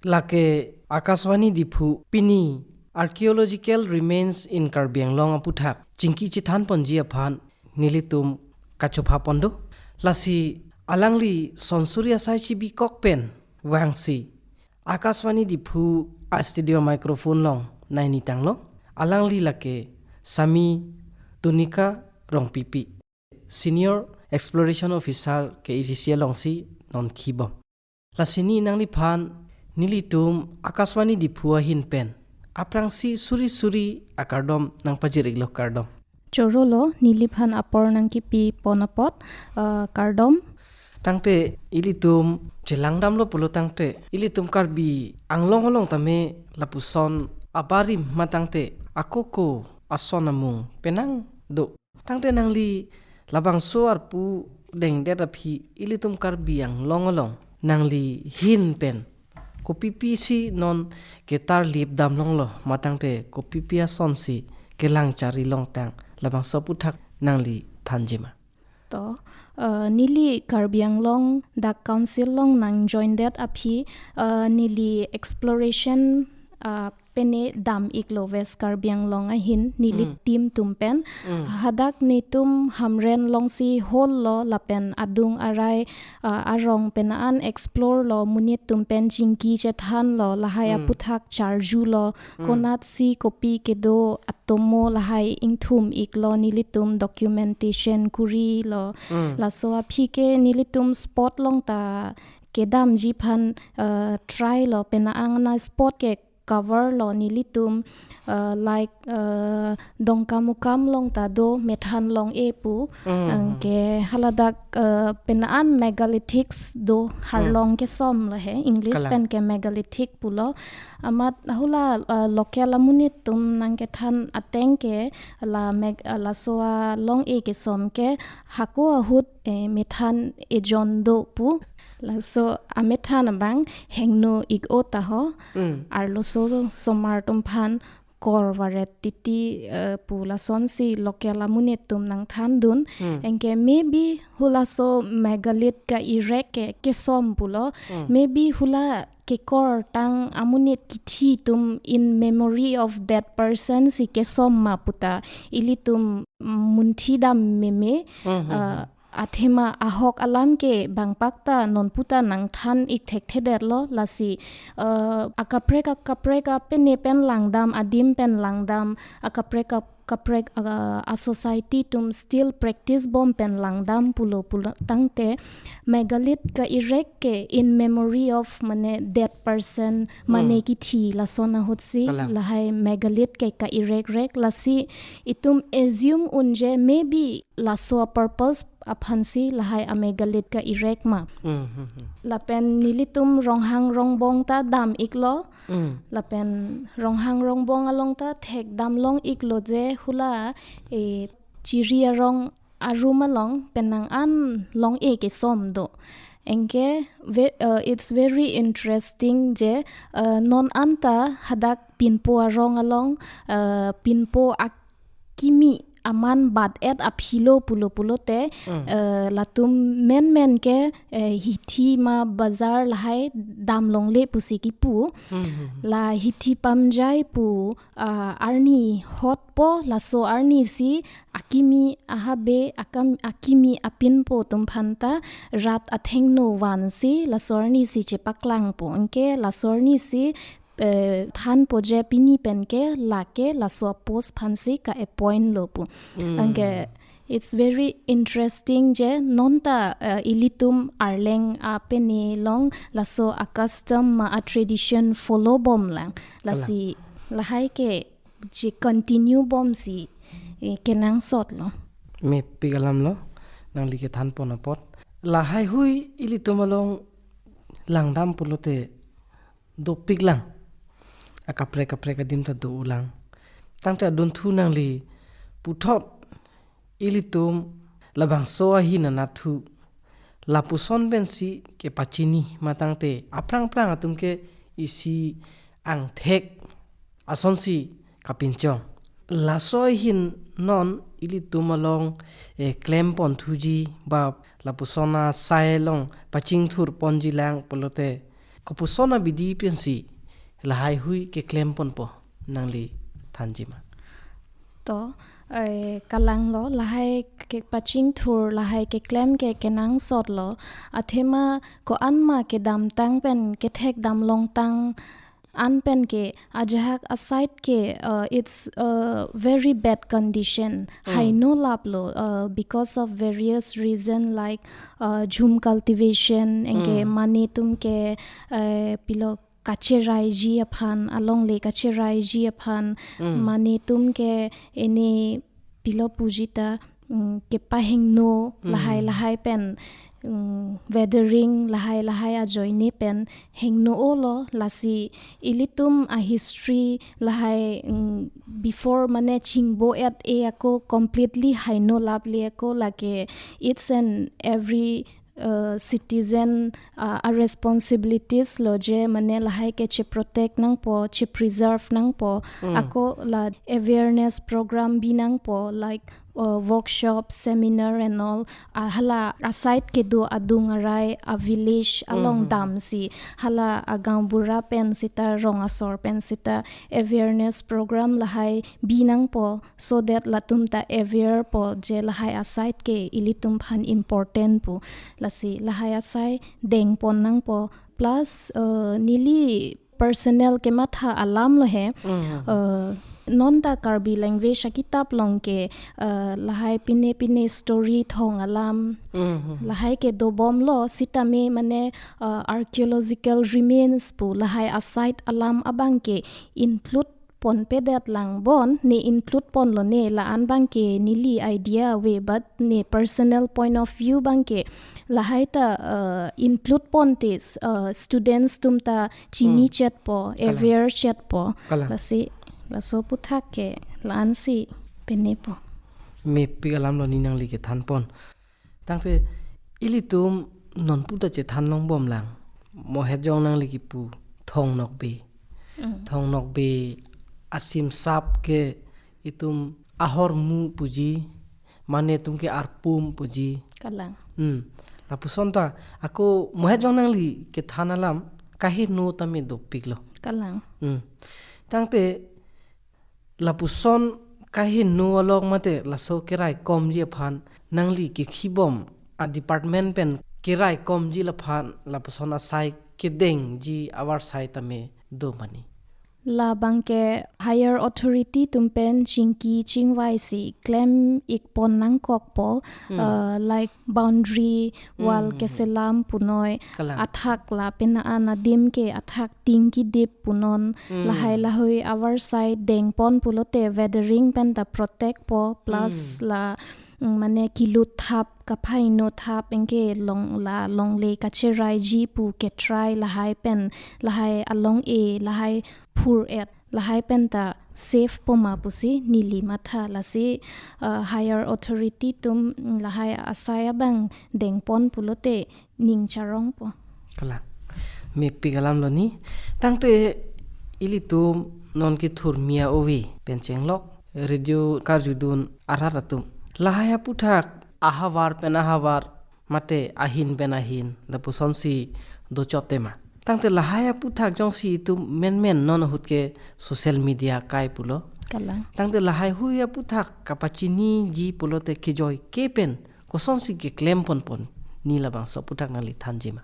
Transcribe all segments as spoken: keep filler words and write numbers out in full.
Lake Akashvani Diphu pini Archaeological Remains in Karbi Anglong aputhak chingki chethan ponji aphan nelitum kachopha pon do. Lasi alangli sonsuri asai chibikok pen vangsi Akashvani Diphu a-studio microphone along nangni tanglo. Alangli lake Sami Tunika Rongpipi, Senior Exploration Officer K A C C alongsi non khibom. Lasi ne nangliphan nelitum Akashvani Diphu ahin pen aphrangsi suri suri akardom nangpajir-iklo, kardom. Chorolo, neliphan apor nangkipi pon apot, eh, kardom. Tangte ilitum chelangdamlo pulo tangte, ilitum Karbi Anglong along tame lapuson abarim ma tangte, akoko ason amung penang do. Tangte nangli labangso arpu dengdet aphi ilitum Karbi Anglong along nangli hin pen kopipi si non ketarlip damlonglo, ma tangte kopipi asonsi kelang chari longtang, labangso aputhak nangli thanji ma? To, eh, neli Karbi Anglong dak Council along nang join det aphi, eh, neli exploration, eh, pene dam-iklo West Karbi Anglong ahin, neli Hmm. team atum pen. Hmm. Hadak netum Hamren alongsi hol lo lapen adung arai, ah, arong pen an explore lo, monit atum pen chingki chethan lo, lahai Hmm. aputhak charju lo, Hmm. konatsi kopi kedo atomo lahai ingthum-iklo, nelitum documentation kuri lo. Hmm. Laso aphi ke nelitum spot along ta kedamji aphan, eh, try lo, pen an na spot ke cover lo nelitum, eh, like, eh, Dongkamukam along ta do Methan Long-e pu, Hmm. anke haladak, eh, pen an megalithics do, Hmm. harlong kesom lo he, English Kalang. pen ke megalithic pulo. Amat hula, eh, local amonit atum nangkethan ateng ke la meg-, eh, laso a Long-e kesom ke hako ahut, eh, methan ejon do pu. Laso amethan abang hingno-ik-o ta ho. Mm. Arloso osomar atum aphan kor varet titi, eh, pu lasonsi local amonit atum nangthandun. Mm. Anke maybe hulaso megalith ka-erect ke kesom pulo. Mm. Maybe hula kekortang amonit kithi atum in memory of that person si kesom ma puta ilitum munthidam meme, Hmm, hmm, ah, hmm. Athema ahok alam ke bangpak ta non puta nangthan-ik thekthedetlo, lasi, ah, akaprek akaprek apene pen langdam, adim pen langdam, akaprek ap-, kaprek, ah, a-society atum still practice bom pen langdam pulo pulo tangte, megalith ka-erect ke in memory of mane dead person, mane Hmm. kithi lason ahutsi Kalang. lahai megalith ke ka-erect-rek, lasi itum assume unje maybe laso a-purpose aphansi lahai a-megalith ka-erect ma. Hmm, hmm, hmm. Lapen nelitum Ronghang Rongbong ta dam-iklo. Hmm. Lapen Ronghang Rongbong along ta thekdam long-iklo je hula, eh, Chiri arong arum along penang an Long-e kesom do. Anke ve-, eh, it's very interesting je, eh, non anta hadak pinpo arong along, eh, pinpo akimi aman bat-et aphilo pulo pulote, Mm. eh, latum menmen ke, eh, hithi ma bazar lahai dam longle pusi kipu. Mm, mm, mm. La hithi pamjai pu, ah, arni hotpo, laso arnisi akimi ahabe akam-, akimi apinpo atum aphanta rat athengno vansi laso arnisi chepaklangpo. Anke laso arnisi, eh, thanpo je pini pen ke lake laso a-post aphansi ka-appoint lo pu. Mm. Anke it's very interesting je nonta, eh, ilitum Arleng apene along laso a-custom ma a-tradition follow bomlang. Lasi lahai ke je continue bomsi, eh, kenangsot lo. Mepik alam lo, nangli kethan pon apot. Lahaihui ilitum along langdam pulote dopiklang. Akaprek kaprek adim ta do-olang. Tangte adunthu nangli puthot ilitum labangso ahin anatthu lapuson pensi kepachini ma tangte aphrang aphrang atum ke isi angthek asonsi kapinchong. Laso ahin non ilitum along, eh, klem pon thuji ba lapuson asai along pachingthur ponji lang pulote kopuson abidi pensi lahai hui keklem ponpo, nangli thanji ma? To, eh, kalang lo, lahai kepachingthur, lahai keklem ke kenangsot lo, athema ko-an ma kedamtang pen, kethekdam longtang an pen ke, ajahak aside ke, uh, it's a very bad condition. Mm. Haino lap lo, uh, because of various reason like, uh, jhum cultivation, anke Mm. mane atum ke, uh, pilo kacheraiji aphan, alongle kacheraiji aphan, Mm. mane atum ke ene pilo puji ta, mm, kepahingno, Mm. lahai lahai pen, mm, weathering lahai lahai ajoine pen hingno-o lo, lasi ilitum a history lahai, mm, before mane chingbo-et-e ako completely haino lap le ako, lake each and every, uh, citizen, uh, a responsibilities lo je mane lahai ke che protect nangpo, che preserve nangpo, Mm. ako la awareness program bi nangpo, like, uh, workshop, seminar and all, uh, hala aside kedo adung arai, a village along Mm-hmm. damsi, hala a gaonbura pen sita, rong asor pen sita awareness program lahai bi nangpo, so that latum ta aware po je lahai aside ke ilitum aphan important pu. Lasi lahai asai dengpon nangpo. Plus, uh, neli personal kematha alam lo he. Mm. Uh, non ta Karbi language akitap along ke, uh, lahai pine pine story thong alam. Mm. Lahai ke dobom lo, sitame mane, uh, archaeological remains pu lahai aside alam abang ke include ponpedet lang bon, ne include ponlo ne, la-an abang ke neli idea ave, but ne personal point of view abang ke lahai ta, uh, include pon te, uh, students atum ta chini Hmm. chetpo, Kalang. aware chetpo. Kalang. Lasi, laso aputhak ke la-ansi penepo. Mepik alam lo ne nangli kethan pon. Tangte ilitum nonpu ta chethan longbom lang. Mohet jong nangli kipu Thong Nokbe. Mm. Thong Nokbe asim sap ke itum ahormu puji, mane atum ke arpum puji. Kalang. Hmm. Lapuson ta, ako mohet jong nangli kethan alam, kaheno tame dopik lo. Kalang. Hmm. Tangte, lapuson kaheno along mate laso keraikomji aphan, nangli kekhibom a department pen keraikomji laphan, lapuson asai kedengji avarsai tame do ma ne? Labang ke higher authority atum pen chingki chingvaisi klem-ik pon nangkokpo, Hmm. uh, like boundary wall Hmm. keselam punoi, Kalang. athak lapen an adim ke athak ting kidip punon, Hmm. lahai lahui avarsai dengpon pulote weathering pen ta protect po, plus Hmm. la, mm, mane kilut thap, kaphaino thap, anke long la longle kacheraiji pu ketrai lahai pen, lahai along-e, lahai phur-et, lahai pen ta safe po ma pusi neli matha. Lasi, uh, higher authority atum, mm, lahai asai abang dengpon pulote ning charongpo. Kalang. Mepik alam lo ne. Tangte ilitum non kethur mia ove pen chenglok radio karjudun arat atum, lahai aputhak ahavar pen ahavar mate ahin pen ahin lapusonsi dochot tema. Tangte lahai aputhak jongsi itum menmen non ahut ke social media kai pulo. Kalang. Tangte lahai hui aputhak kapachiniji pulote kejoi ke pen kosonsi keklem ponpon, ne labangso aputhak nangli thanji ma?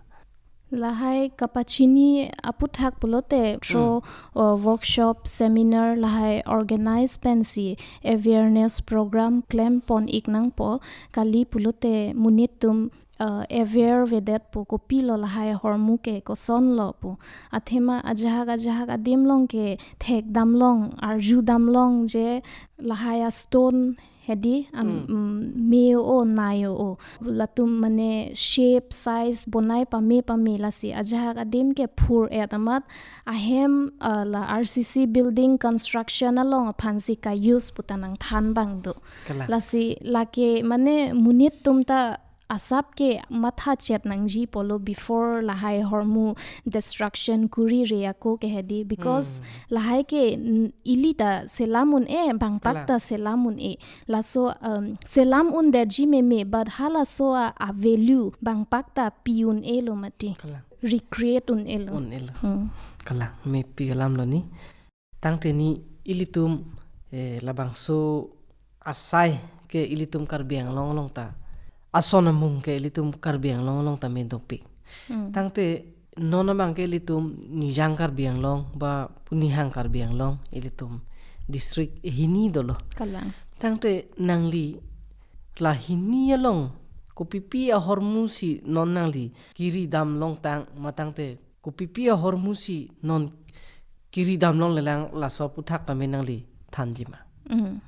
Lahai kapachini aputhak pulote through, Hmm. uh, workshop, seminar lahai organize pensi awareness program klem pon-ik nangpo, kali pulote monit atum, uh, aware vedet po, kopilo lahai ahormu ke, kosonlo pu. Athema ajahak ajahak adim along ke thekdam long, arjudam long je lahai a stone hedi, am, Hmm. mm, me-o, nai-o. Latum mane shape, size bonai pame pame, lasi ajahak adim ke phur-et amat ahem, uh, la R C C building construction along aphansi ka-use pu ta nangthan abang do. Kalang. Lasi lake mane monit atum ta asap ke matha chet nangji pulo before lahai ahormu destruction kuri re ako ke hedi, because Hmm. lahai ke n-, ili ta selam un-e, bangpak Kalang. ta selam un-e. Laso, um, selam undetji meme, but halaso a, a value bangpak ta pi un-e lo mati. Kalang. recreate un-elo. Un-elo. Hmm. Kalang, mepik alam lo ni. Tangte ni ilitum, eh, labangso asai ke ilitum Karbi Anglong along ta, ason amung ke ilitum Karbi Anglong along ta me dopik. Hmm. Tangte non abang ke ilitum Nijang Karbi Anglong ba Nihang Karbi Anglong, ilitum district hini dolo. Kalang. Tangte nangli la hini along kopipi ahormu si non nangli kiri dam longtang ma tangte kopipi ahormu si non kiri dam longlelang, laso aputhak tame nangli thanji ma? Mm.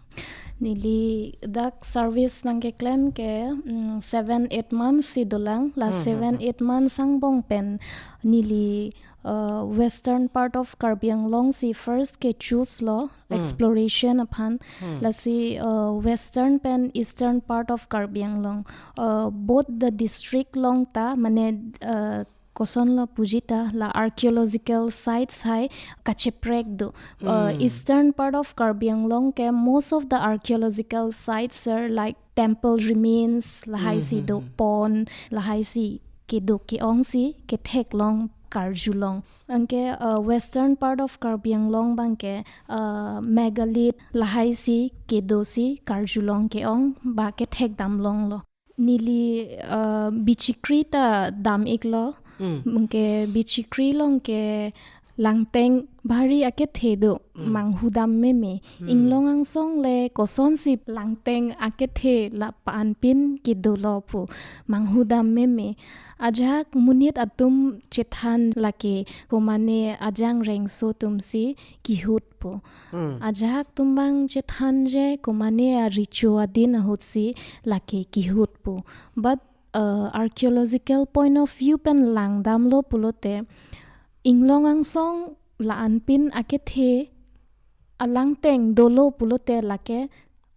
Neli dak service nangkeklem ke, mm, seven, eight months si dolang, la Hmm, hmm, seven, hmm. eight months angbong pen neli, uh, western part of Karbi Anglong si first ke choose lo, Hmm. exploration aphan, Hmm. lasi, uh, western pen eastern part of Karbi Anglong, uh, both the district along ta, mane, uh, kosonlo puji ta, la archaeological sites hai kacheprek do. Uh, Hmm. eastern part of Karbi Anglong ke most of the archaeological sites are like temple remains, lahai Hmm, si hmm, do hmm. pon, lahai si kedo ke-ong si ketheklong karjulong. Anke, uh, western part of Karbi Anglong abang ke, uh, megalith lahai si kedo si karjulong ke-ong ba kethek dam longlo. Neli, uh, bichikri ta dam iklo. Hmm. Anke bichikri along ke langteng bhari akethe do, Hmm. manghu dam meme. Hmm. Inglong angsong le kosonsi langteng akethe la pa-anpin kedolo pu, manghu dam meme. Ajahak monit atum chethan lake komane ajangrengso atum si kihut pu. Hmm. Ajahak atum abang chethan je komane a-recho adin ahut si lake kihut pu. But, uh, archaeological point of view pen langdamlo pulote, inglong angsong la-anpin akethe alangteng dolo pulote lake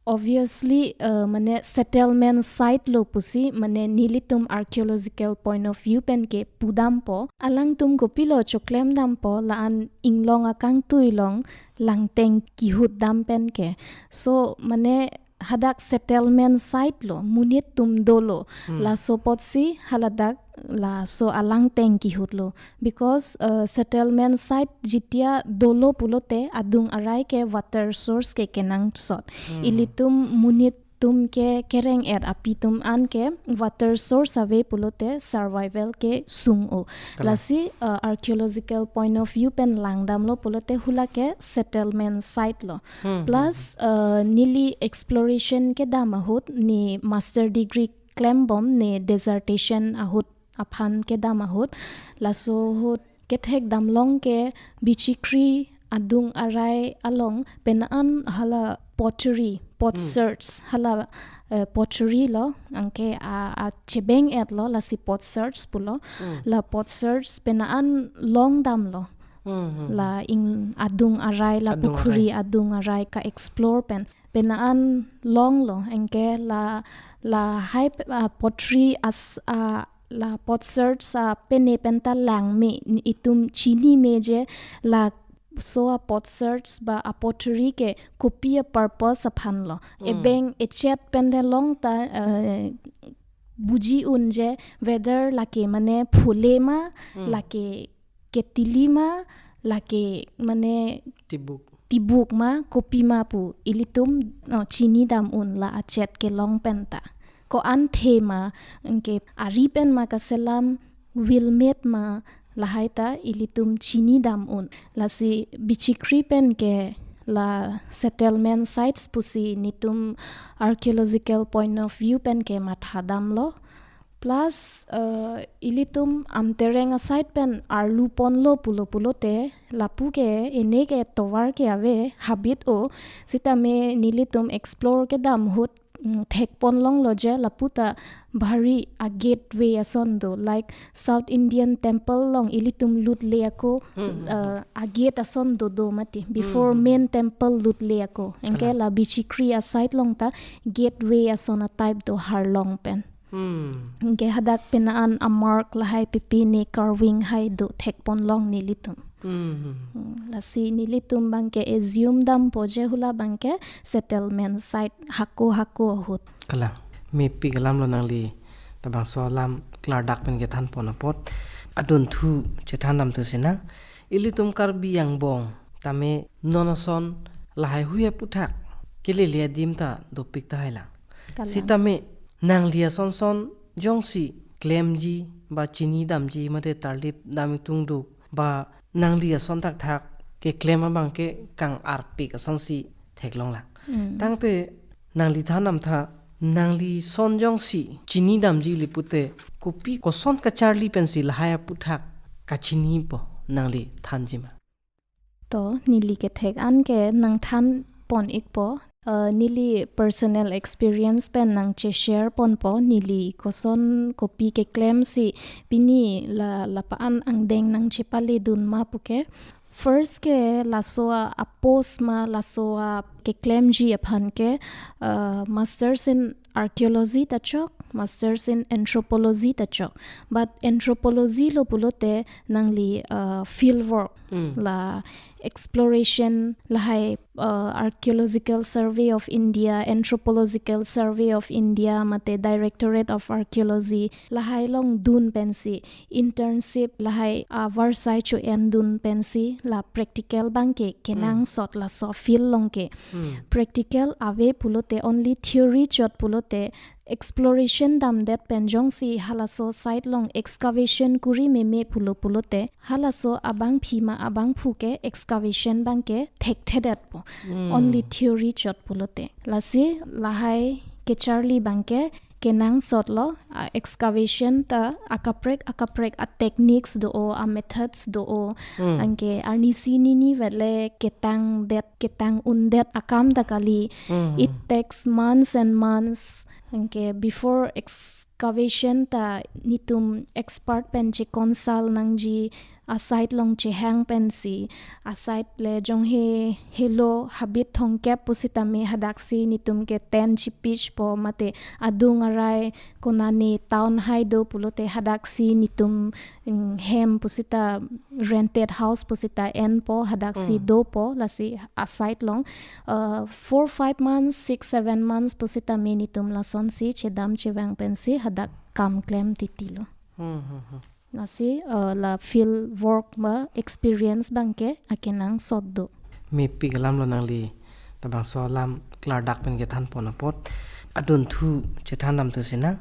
obviously, uh, mane settlement site lo pusi, mane nelitum archaeological point of view pen ke pudampo. Alangtum kopilo choklem dampo, la-an inglong akangtui along langteng kihut dam pen ke. So, mane hadak settlement site lo, monit atum dolo. Hmm. Laso apotsi haladak laso alangteng kihutlo. Because, uh, settlement site jitia dolo pulote adung arai ke water source ke kenangsot. Hmm. Ilitum monit atum ke kereng-et api atum an ke water source ave pulote survival ke sung-o. Kalang. Lasi, uh, archaeological point of view pen langdamlo pulote hula ke settlement site lo. Hmm, hmm, Plus, hmm. uh, neli exploration kedam ahut, ne master degree klembom, ne dissertation ahut aphan kedam ahut. Laso ahut kethek damlong ke bichikri adung arai along penang hala pottery, Hmm. potsherds, hala, eh, pottery lo, anke a, achebeng-et lo, lasi potsherds pulo. Hmm. La potsherds penang long damlo. Hmm, hmm, hmm. La ing adung arai, la Adung pukhuri arai. adung arai ka-explore pen. Penang longlo, anke la, lahai pe-, ah, pottery as, ah, la potsherds, ah, pene penta langme, itum chini meje laso a potsherds ba a pottery ke kopi a-purpose aphanlo. Hmm. Ebeng echet pen de long ta, eh, buji un je whether lake mane phule ma, Hmm. lake ketili ma, lake mane Tibuk. tibuk ma, kopi ma pu ilitum, no, chini dam un la achet kelong penta. Ko-an the ma, anke ari pen ma kaselam, wheel made ma, lahai ta ilitum chini dam un. Lasi bichikri pen ke la settlement sites pusi netum archaeological point of view pen ke matha damlo. Plus, eh, ilitum Amtereng a-side pen arlu ponlo pulo pulote, lapu ke ene ke tovar ke ave, habit-o, sitame nelitum explore kedam ahut, mm, thek pon longlo je, lapu ta bhari a-gateway ason do, like South Indian temple along ilitum lutle ako, Hmm, hmm, eh, a-gate ason dodo mati, before Hmm, hmm, main hmm. temple lutle ako. Anke Kalang. la bichikri a-side along ta gateway ason a-type do harlong pen. Hmm. Anke hadak penang a-mark lahai pipi ne carving hai do thek pon long nelitum. Hmm, hmm. Hmm, lasi nelitum abang ke assume dampo je hula abang ke settlement site hako hako ahut. Kalang. Mepik alam lo nangli labangso alam klardak pen kethan pon apot. Adunthu chethan damthu sinang. Ilitum Karbi angbong tame non ason lahaihui aputhak kelele adim ta dopik tahai lang. Kalang. Sitame nangli ason son jongsi klemji ba chini damji mate tarlip dam itung duk ba nangli ason thakthak keklem abang ke kang arpik asonsi theklong lang. Mm. Tangte nangli than damtha, nangli son jongsi chini damji ili pute kopi koson kacharli pensi lahai aputhak kachinipo, nangli thanji ma? To, neli kethek an ke nangthan pon ikpo. Uh, neli personal experience pen nangche share ponpo, neli koson kopi keklemsi pini la, lapa an angdeng nangchepale dun ma puke. First ke laso a, a post ma laso a keklemji aphan ke, uh, Masters in Archaeology ta chok, Masters in Anthropology ta chok. But anthropology lo pulote nangli, uh, field work, Mm. la exploration, lahai, uh, Archaeological Survey of India, Anthropological Survey of India, mate Directorate of Archaeology, lahai along dun pensi, internship lahai, uh, varsai cho-en dun pensi, la practical abang ke kenangsot, Mm. laso field along ke. Mm. Practical ave pulote, only theory chot pulote, exploration damdet pen jongsi halaso site along excavation kuri meme pulo pulote, halaso abangpi ma abangphu ke excavation abang ke thekthedetpo. Mm. Only theory chot pulote. Lasi lahai kecharli abang ke kenangsot lo, a excavation ta akaprek akaprek a techniques do-o, a methods do-o, Mm. anke arnisi nini vele ketangdet, ketang undet akam ta kali. Mm. It takes months and months. Anke before excavation ta netum expert pen checonsult nangji, a site along chehang pensi, a site le jonghe helo habit thomkep pusitame hadaksi netum ke tent chipitchpo mate adung arai konane town hai do pulote hadaksi netum, mm, hem pusita rented house pusita enpo, hadaksi Mm. dopo, lasi a site along, uh, four, five months, six, seven months pusitame netum lasonsi chedam chevang pensi hadak kam klem titilo. Hmm, hmm, hmm. Lasi, uh, la field work ba experience abang ke akenangsot do. Mepik alam lo nangli labangso alam klardak pen kethan pon apot. Adunthu chethan damthu sinang.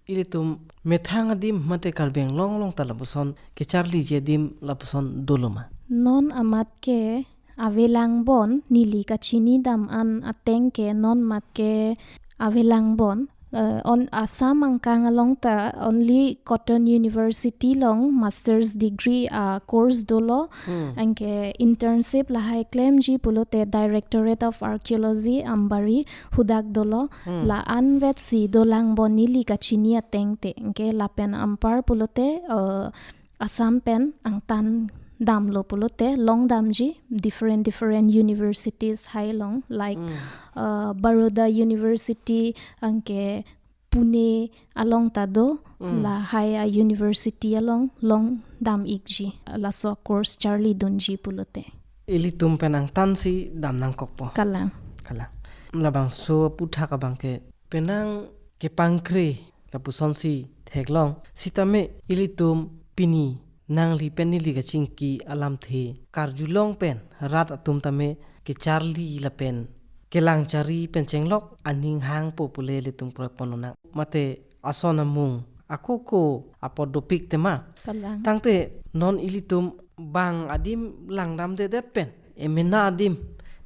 Ilitum methang adim mate Karbi Anglong along ta lapuson kecharliji adim lapuson dolo ma? Non amat ke ave lang bon, neli kachini dam an ateng ke non amat ke ave lang bon. Eh, on Assam angkang along ta only Cotton University along master's degree, ah, course dolo. Hmm. Anke internship lahai klemji pulote Directorate of Archaeology Ambari hadak dolo. Hmm. La anvetsi dolang bon neli kachini ateng te. Anke lapen anpar pulote, eh, Assam pen angtan damlo pulote long damji different different universities hai along, like, Hmm. uh, Baroda University, anke Pune along ta do, Hmm. lahai a university along long dam ikji, laso course charli dunji pulote. Ilitum pen angtansi dam nangkokpo. Kalang. Kalang. Labangso aputhak abang ke penang kepangkre lapusonsi theklong. Sitame ilitum pini nangli pen neli kachingki alamthe karjulong pen rat atum tame kecharli lapen kelang chari pen chenglok aning hangpo pule ilitum kroi pon lonang. Mate ason amung ako ako apot dopik tema. Kalang. Tangte non ilitum bang adim langdamdedet pen emena adim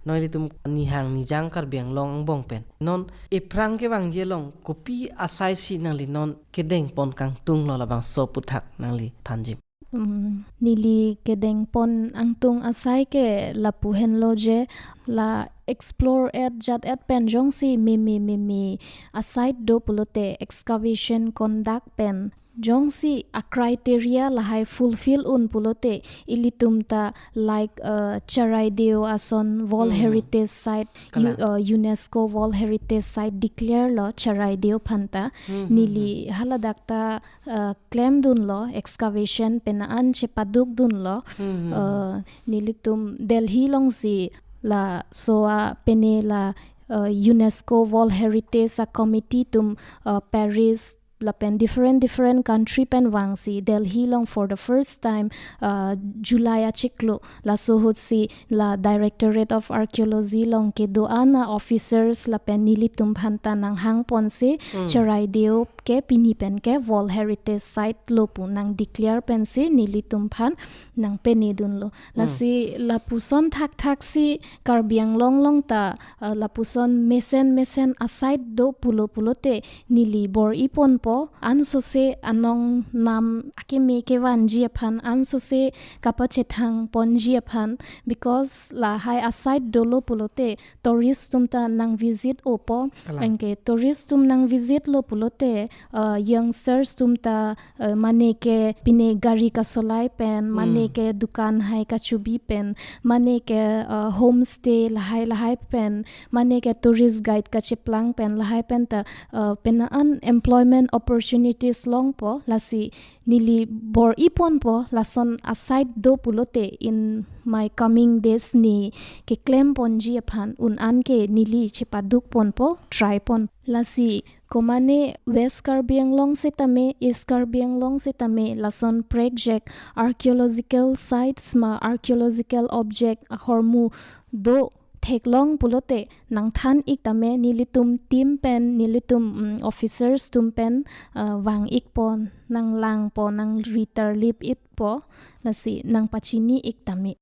non ilitum nihang nijang Karbi Anglong angbong pen non ephrang kevangji along kopi asaisi nangli non kedeng pon kangtung lo labangso aputhak nangli thanjim? Hmm, neli kedeng pon angtung asai ke lapu henlo je, la explore et jat et pen jongsi meme meme a site do pulote excavation conduct pen jongsi a criteria lahai fulfill un pulote ilitum ta, like, uh, Charaideo ason World Hmm. Heritage Site, Kalang. U-, uh, UNESCO World Heritage Site declare lo Charaideo aphan ta. Hmm, hmm, Neli hmm. haladak ta, uh, klem dunlo, excavation pena an chepaduk dunlo. Hmm, hmm, hmm. Uh, nelitum Delhi alongsi laso a pene la, uh, UNESCO World Heritage a committee atum, uh, Paris lapen different different country pen vangsi Delhi along for the first time, uh, July achiklo laso ahutsi la Directorate of Archaeology along kedo-an a-officers lapen nelitum aphan ta nanghang ponsi, hmm, Cheraideo ke pini pen ke World Heritage Site lo pu nang declare pensi nelitum aphan nang pene dunlo. Hmm. Lasi lapuson thakthak si Karbi Anglong along ta, uh, lapuson mesen mesen a-site do pulo pulote neli bor-i ponpo, ansose anong nam akeme kevanji aphan, ansose kapachethang ponji aphan, because lahai a-site dolo pulote tourist atum ta nang visit-opo. Kalang. Anke tourist atum nang visit lo pulote, uh, youngsters atum ta, uh, mane ke pine gari kasolai pen, mane, hmm, ke dukan hai kachubi pen, mane ke, uh, homestay lahai lahai pen, mane ke tourist guide kacheplang pen, lahai pen ta, uh, pena an employment opportunities longpo. Lasi neli bor-i ponpo, lason a-site do pulote in my coming days ne keklem ponji aphan, un-an ke neli chepaduk ponpo, try pon. Lasi komane West Karbi Anglong setame, East Karbi Anglong setame, lason prekjak archaeological sites ma archaeological object ahormu do theklong pulote nangthan-ik tame, nelitum team pen, nelitum, mm, officers atum pen, uh, vang-ikpo, nang langpo, nang ritar lip-ikpo, lasi nang pachini-ik tame.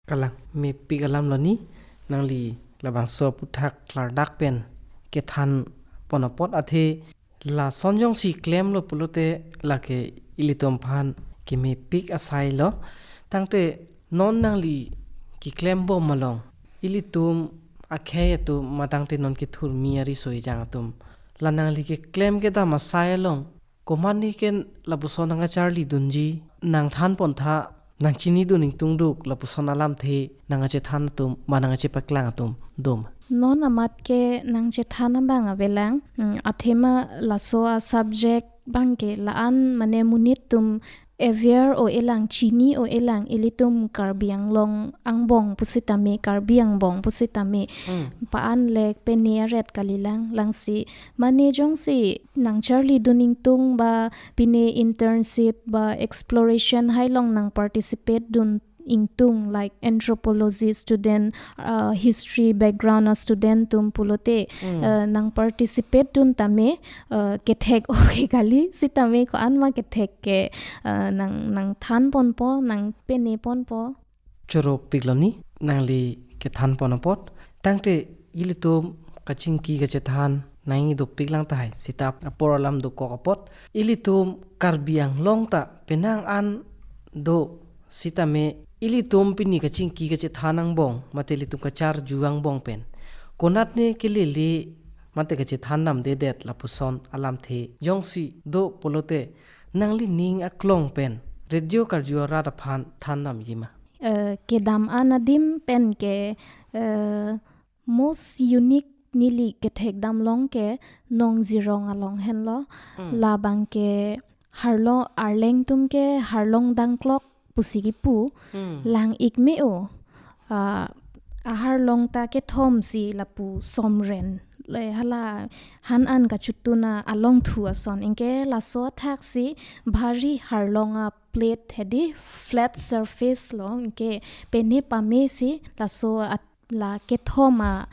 Kalang, mepik alam lo ni, nangli labangso aphuthak klardak pen kethan pon apot, athe lason jongsi klemlo pulote lake ilitum aphan kemepik asai lo. Tangte non nangli keklem bom along, ilitum akhei atum ma tangte non kethurmi ariso ejang atum, la nangli keklem kedam asai along, komane ke lapuson nang kacharli dunji, nangthan pontha, nang chinidun ingtung duk, lapuson alamthe nang kachethan atum ma nang kachepaklang atum doma? Non amat ke nang chethan abang avelang, mm, athema laso a-subject abang ke la-an mane monit atum aware o-elang, chini-o-elang, ilitum Karbi Anglong angbong pusitame, Karbi angbong pusitame, hmm, pa-an lek pene aret kalilang, lasi mane jongsi nang charlidun ingtung ba pine internship ba exploration hai along nang participate dun ingtung, like anthropology student, uh, history background a-student atum pulote, hmm, uh, nang participate dun tame, uh, kethek oke kali, sitame ko-an ma kethek ke, uh, nang, nangthan ponpo, nang pene ponpo. Choro piklo ni, nangli kethan pon apot. Tangte ilitum kachingki kachethan nangji dopik lang tahai, seta apor alam dokok apot. Ilitum Karbi Anglong ta penang an do, sitame ilitum pini kachingki kachethan angbong, mate ilitum kacharju angbong pen, konatne kelele mate kachethan damdedet lapuson alamthe jongsi do pulote, nanglining aklong pen radio karju arat aphan than damji ma? Eh, kedam an adim pen ke, eh, most unique neli kethek damlong ke Nongjirong along henlo. Hmm. Labang ke harlong, Arleng atum ke harlong dangklok pusi kipu, hmm, lang-ik me-o. Ah, aharlong ta kethomsi lapu Somren le hala han an kachutun a alongthu ason. Anke laso athaksi bhari harlong a plate hedi flat surface lo, anke pene pamesi laso at-, la kethom a,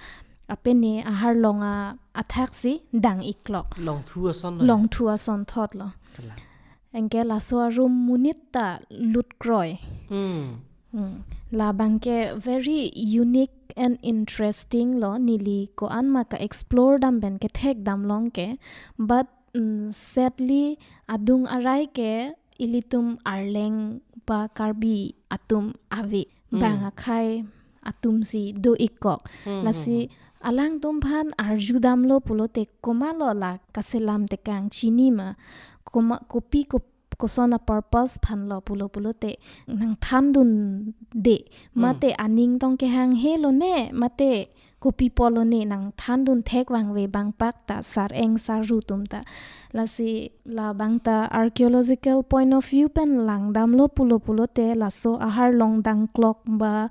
apene aharlong a athaksi dang-iklok. Longthu ason lo. Longthu ason thot lo. Kalang. Anke laso arum monit ta lutkroi. Hmm. Hmm. Labang ke very unique and interesting lo, neli ko-an ma ka-explore dam pen kethek damlong ke. But, mm, sadly, adung arei ke ilitum Arleng ba Karbi atum ave. Hmm. Bang akhei atumsi do-ikkok. Hmm, hmm, lasi hmm. Alangtum aphan arju damlo pulote komatlo la kaselam tekang chini ma. Koma-, kopi kop-, koson a purpose aphan lo pulo pulote nangthandunde. Hmm. Mate aning tong kehanghe lone, mate kopi pulo ne nangthandun thek vangve bangpak ta sar-eng sarru atum ta. Lasi labang ta archaeological point of view pen langdamlo pulo pulote laso aharlong dangklok ba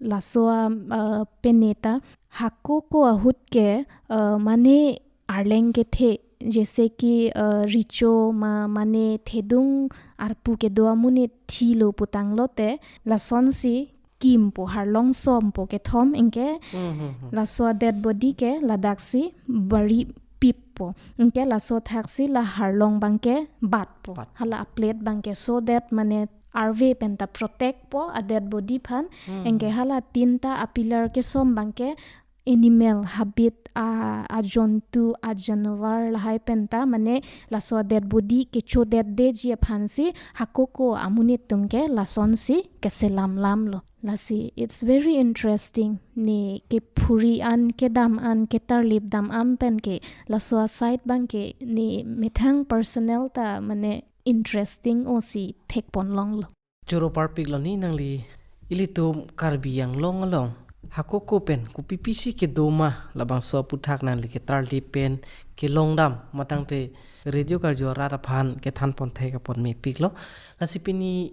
laso a, eh, pene ta hako ko ahut ke, eh, mane Arleng kethe Jese ki, eh, recho ma mane thedung arpu kedo amonit thilo putanglote, lasonsi kimpo, harlong sompo kethom anke, Hmm, hmm, hmm. laso a-dead body ke ladaksi bari pippo. Anke laso athaksi la harlong abangke batpo. Bat. Hala a-plate abangke, so that mane arve penta protectpo a-dead body aphan. Hmm. Anke hala tinta a-pillar kesom abangke animal habit a, ajontu, ajanwar lahai penta mane laso a-dead body kechodetdeji aphansi hakoko amonit atumke lasonsi keselamlamlo. Lasi it's very interesting. Ne kephuri an, kedam an, ketarlip dam an penke laso a-site abangke ne methang personal ta mane interesting osi thekponlonglo. Choro parpiklo ni nangli, ilitum Karbi Anglong along hakoko pen kopipisi kedo ma, labangso aputhak nangli ketarlip pen kelongdam ma tangte radio karju arat aphan kethanpon thek apot mepiklo. Lasi pini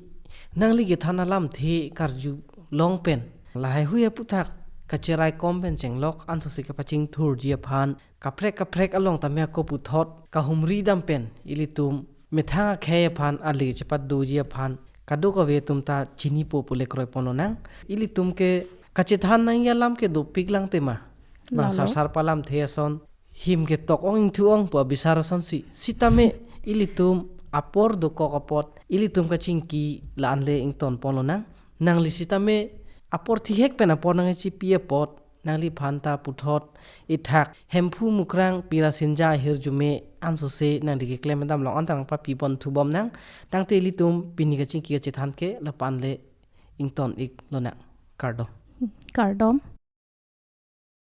nangli kethan alamthe karjulong pen lahaihui aputhak kacheraikom pen chenglok ansose kapachingthurji aphan, kaprek kaprek along tame ako puthot kahumri dam pen ilitum methang akhei aphan, ale chepatdoji aphan kadokave atum ta chinipo pu le kroiponlonang. Ilitum ke kachethan nangji alam ke dopiklang tema. Bang Lalo. Sarsar pu alamthe ason, him ketok ong ingthu ong pu abisar asonsi. Sitame ilitum apor dokok apot ilitum kachingki la-an le ingtonponlonang. Nangli sitame apor thihek pen apor nangchipi apot nangliphan ta puthot ithak Hemphu Mukrang Pirasinja ahirjume ansose nangli keklem damlong anta nangpapi pon thubomnang. Tangte ilitum pini kachingki kachethan ke lapu-an le ington-iklonang. Kardom. Kardom.